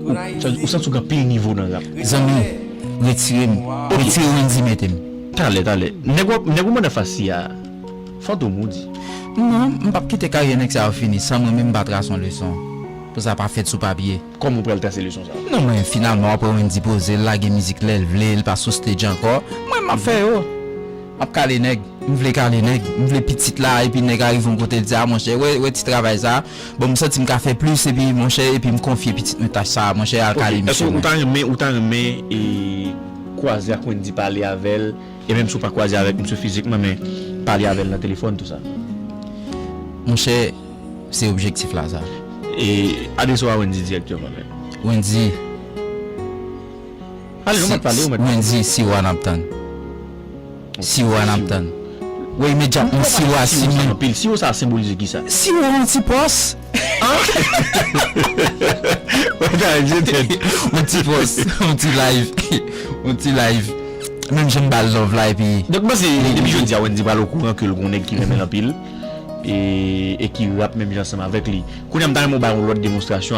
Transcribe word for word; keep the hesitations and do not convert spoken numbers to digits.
Ou, sa, ou santi w gen anpil nivo nan rap. Zanmi, retire m. Retire Wendy, mete m. Talè, talè. Nèg w ap, nèg ou mande fasi a. Fantom ou di. Non, m p ap kite karyè nèg sa yo fini san mwen menm m pa trase yon leson. Pou sa pa fèt sou papye. Kòman ou pral trase leson sa? Non, men finalman, w ap wè Wendy poze, l lage mizik lè l vle, l pa sou stage ankò. Mwen, m ap fè yo. M ap kale nèg. M vle kale nèg. M vle pitit la, epi nèg a rive yon kote, l di, a, monchè, wè, wè ti travay sa. Bon, m santi m ka fè plis, epi, monchè, epi m konfye pitit mwen tach sa, monchè, al kale misyon mwen. Èske ou ta renmen, ou ta renmen, e, kwaze ak Wendy, pale avè l, e menm si w pa kwaze avèk misye fizikman, men pale avè l nan telefòn, tou sa? Monchè, se objektif la, sa. E adrese w a Wendy dirèkteman, men. Wendy, Ale, ou mèt pale, ou mèt pale. Wendy, si w a n ap tann. Si w a n ap tann. Wi, imedyatman, si w a, si w. Anpil, si w sa senbolize kisa? Si w yon ti pòs. Yon ti pòs, yon ti live, yon ti live. Menm jan m ba l love la, epi. Donk, mwen se, depi jodi a, Wendy pral okouran ke l gon nèg ki renmen l anpil. E, e ki rap menm jan ansanm avèk li. Kounye a, m ta renmen w bay yon lòt demonstrasyon.